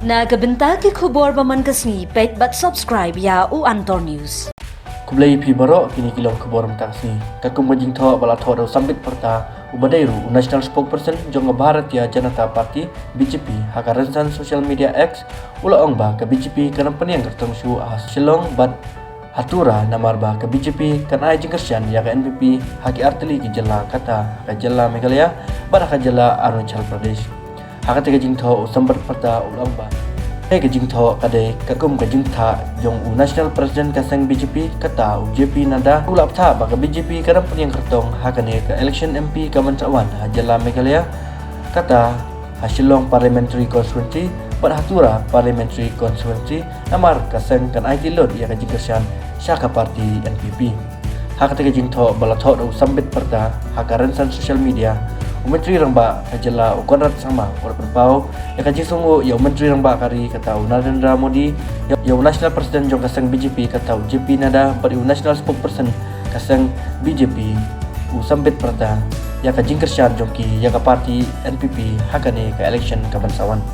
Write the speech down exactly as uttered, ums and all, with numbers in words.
Na ka bynta ki khubor ba man ka sngi, peit bad subscribe ïa u Antor News. Khublei phi baroh, kine ki long khubor mynta ka sngi. Katkum ka jingthoh ba la thoh da u Sambit Pyrta, uba dei ruh u National Spokesperson jong ka Bharatiya Janata Party, B J P, ha ka rynsan social media X, u la ong ba ka B J P kan ym pynïeng kyrtong shuh ha Shillong bad ha Tura, namar ba ka B J P kan ai jingkyrshan ïa ka N P P ha ki artylli ki jylla, kata ha ka jylla Meghalaya bad ha ka jylla Arunachal Pradesh. Ha kata ka jingthoh, u Sambit Pyrta u la ong ba kane ka jingthoh ka dei katkum ka jingthoh jong u National President ka seng B J P, kata u J P Nadda, u la bthah ba ka B J P kan ym pynïeng kyrtong ha kane ka election M P ka ban sa wan ha jylla Meghalaya, kata ha Shillong Parliamentary Constituency bad ha Tura Parliamentary Constituency, namar ka seng kan aiti lut ïa ka jingkyrshan sha ka party N P P. Ha kata ka jingthoh ba la thoh da u Sambit Pyrta ha ka rynsan social media, u Myntri Rangbah ka jylla u Conrad Sangma u la pynpaw ïa ka jingsngewnguh ïa u Myntri Rangbah ka ri, kata u Narendra Modi, ïa, ïa u National President jong ka seng B J P, kata u J P Nadda, bad ïa u National Spokesperson ka seng B J P, u Sambit Pyrta, ïa ka jingkyrshan jong ki ïa ka party N P P ha kane ka election ka ban sa wan.